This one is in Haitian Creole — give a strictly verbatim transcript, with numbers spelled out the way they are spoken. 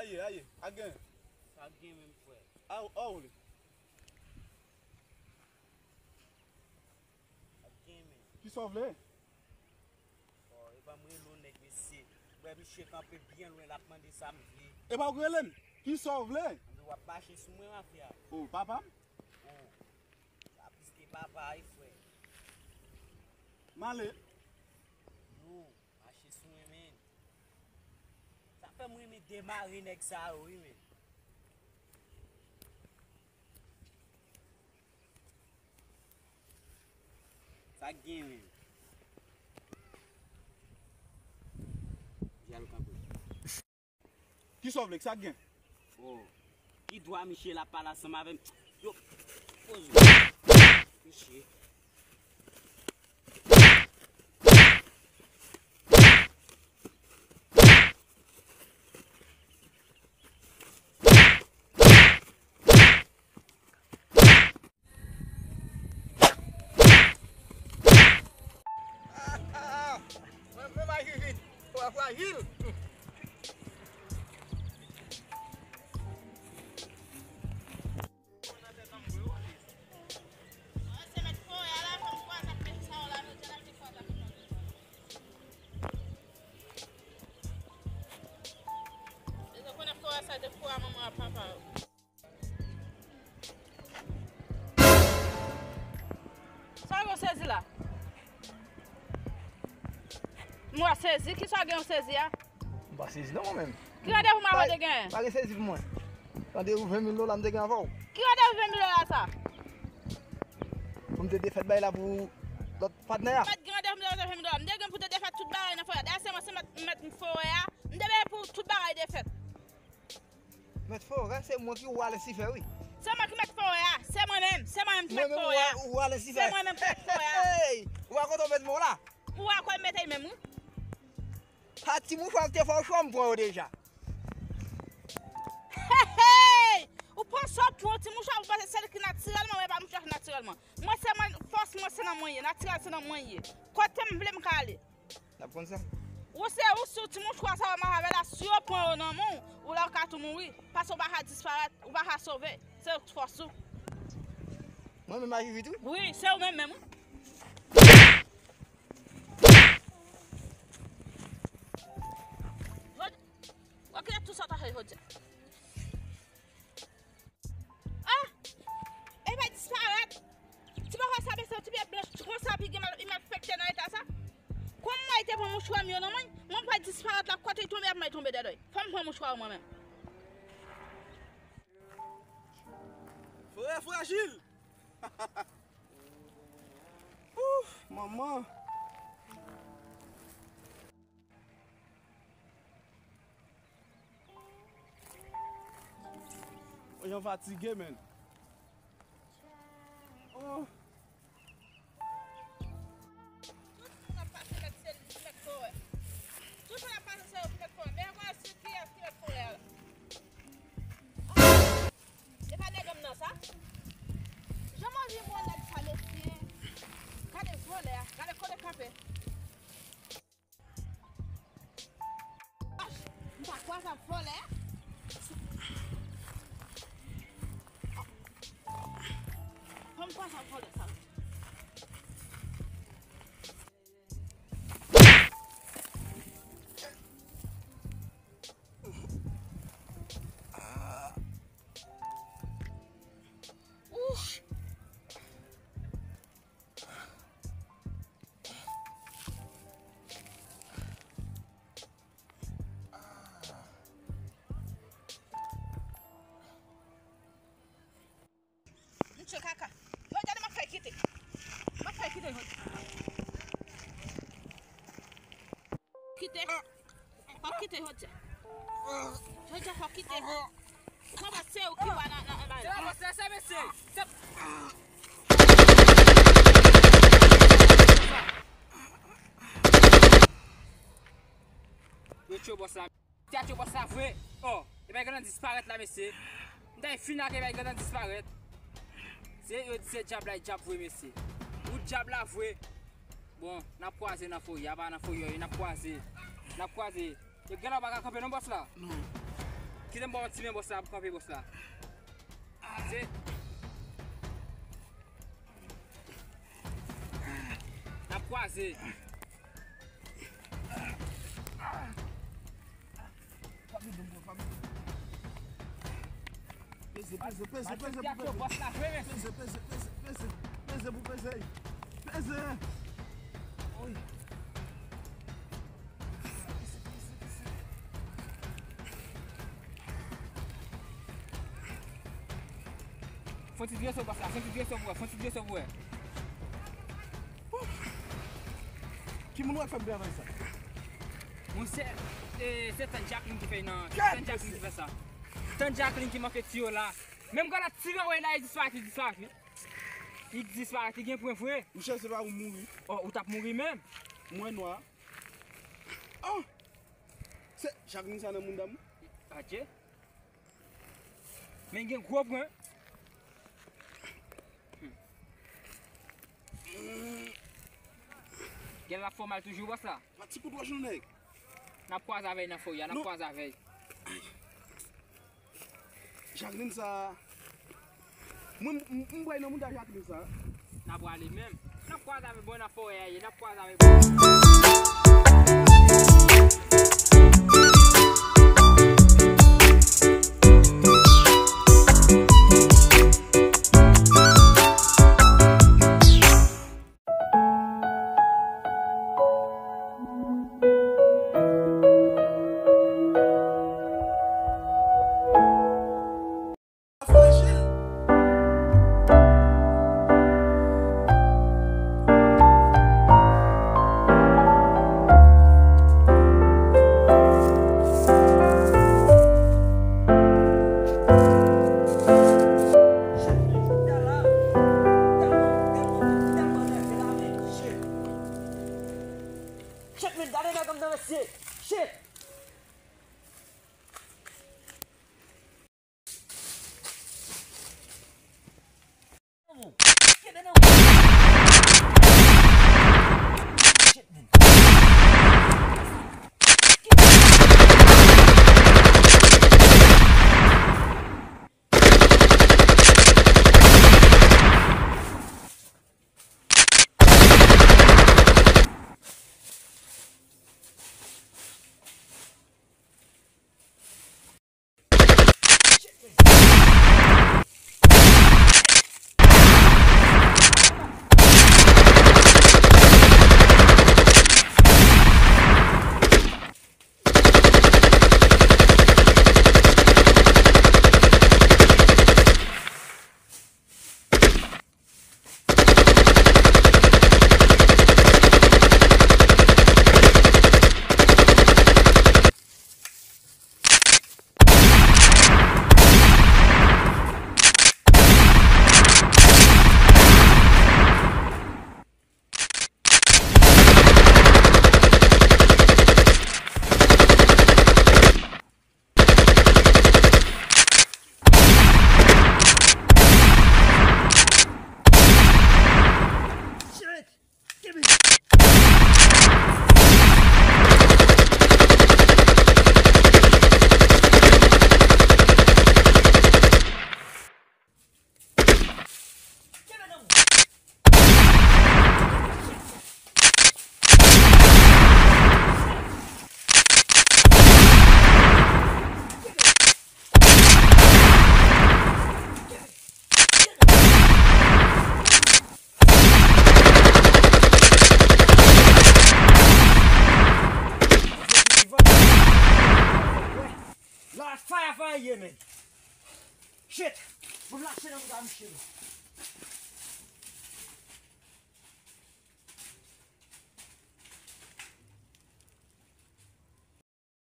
Aye, aye, a gen. Sa gen menm, frè. A, a, ou li. Sa gen menm. Kisa w vle? Bò, e ban m rele yon nèg, mesye. Wè, misye kanpe byen lwen, l ap mande sa m vle. E pa w k rele m? Kisa w vle? Anben, w ap mache sou mwen, mafya. O, papa m? O, sa plis ke papa, wi, frè. M ale. Yo, mache sou mwen, men. Sa fè m renmen demare nèg sa yo, wi, men. Sa k gen, men? Jal kanpe. Kisa w vle? Sa k gen? O, ki dwa misye la pale ansanm avè m? Yo, poze w. Misye. Mwen, mwen pa jiji. Twa frajil. Sa yo sezi la? M wè sezi, kisa w gen w sezi a? M pa sezi non, mwen menm. Ki randevou m avè w te genyen? Pa gen sezi pou mwen. Randevou ven mil dola m te gen avè w. Ki randevou ven mil dola sa? Pou m te defèt bagay la pou lòt patnè a. Mèt gen randevou m te ven mil dola. M te gen pou te defèt tout bagay nan forè a. Dayè se mwen se mèt, mèt forè a. M te bezwen pou tout bagay defèt. Mèt forè, se mwen ki wa Lisifè, wi. Se mwen ki mèt forè a. Se mwen menm. Se mwen menm ki mèt forè a. Mwen menm wa, wa Lisifè. Se mwen menm ki mèt forè a. Hey! Wa kote w met men w la? Pou wa kote w mete menm, wi. Ha, ti mouchwa te fè w cho, m pran yo deja. Hey, hey! Ou panse w pran ti mouchwa, ou panse se li ki natirèl, mwen, mwen pa mouchwa ki natirèl, mwen. Mwen, se mwen, fòs mwen, se nan mwen ye, natirèl, se nan mwen ye. Kote m vle, m ka ale. N ap konn sa. Ou se ou sou ti mouchwa sa yo mache avè la, si yo pran yo nan men w, ou la ou ka tou mouri. Paske ou pa ka disparèt, ou pa ka sove. Se fòs ou. Mwen menm a Jivit, wi. Wi, se ou menm menm, wi. Jodi, w ap kite tout sa w ta fè jodi a. Ah! E pa disparèt. Ti bagay sa, mesye, ti pye blanch konsa, pi gen mal, li mal fèkte nan eta sa. Kòman mwen te pran mouchwa m yo nan men, mwen pa disparèt la, kote l tonbe, ap mwen tonbe dèdòy. Fò m pran mouchwa yo mwen menm. Frè frajil! Ouf, manman! Jan fatige, men. Oh. Tout moun ap pase mèt se li ki mèt forè. Tout moun ap pase se yo ki mèt forè. Men wè se kiyès ki mèt forè a la. Ah. E pa nèg an m nan sa. Jan manje bon nèg sa, mesye. Gade vòlè a. Gade kote kanpe. M pa kwè sa vòlè. Kòm kwè sa vòlè sa. Ouch. M tchwe kaka. Jodi a m ap fè kite. M ap fè kite jodi. Kite. Fò kite jodi a. Jodi a fò kite. Ou konprann se ou ki wa nan, nan, nan bagay la. Se pa sa, mesye. Se Yo tchwe bòs la. Te atchwe bòs la vre. Oh, e bay grandan disparèt la, mesye. M ta fin ak e bay grandan disparèt. Se, yo di se dyab la, e dyab vre, mesye. Ou dyab la vre. Bon, n ap kwaze nan foye a, pa nan foye, n ap kwaze. N ap kwaze. E gen la ou pa ka kanpe non, bòs la? Non. Kite m ba w yon ti men bòs la pou kanpe bòs la. Se. N ap kwaze. Peze, peze, peze, peze pou peze. Peze, peze, peze, peze. Peze pou peze. Peze. Wi. Fon ti dresè w bòs la, fon ti dresè w pou wè, fon ti dresè w pou wè. Ki moun wè k fè m travay sa? Monchè, e, se tann Jacqueline ki fè nan, se tann Jacqueline ki fè sa. Tann Jacqueline ki manke tiyo la. Menm kan l ap tire wè la, li disparèt, li disparèt, wi. Li disparèt, li gen pwen vre. Monchè, se pa ou mouri. Oh, ou t ap mouri menm. Mwen nwa. Oh! Se Jacqueline sa nan mouda m? Adje. Men gen gwo pwen. Gen l ap fè w mal toujou, bòs la. Pa ti kout wòch non, nèg. N ap kwaze avè l nan fò a, n ap kwaze avè l. Jacqueline sa. Mwen, m, m, m pral nan mouda Jacqueline sa. N a prale menm. N ap kwaze avè bò nan forè a ye, n ap kwaze avè bò. Shit, men, gade nèg m nan, mesye. Shit. Kenbe nan. Shit, men. La faya faya ye, men. Shit! Bon, lache nan mouda misye.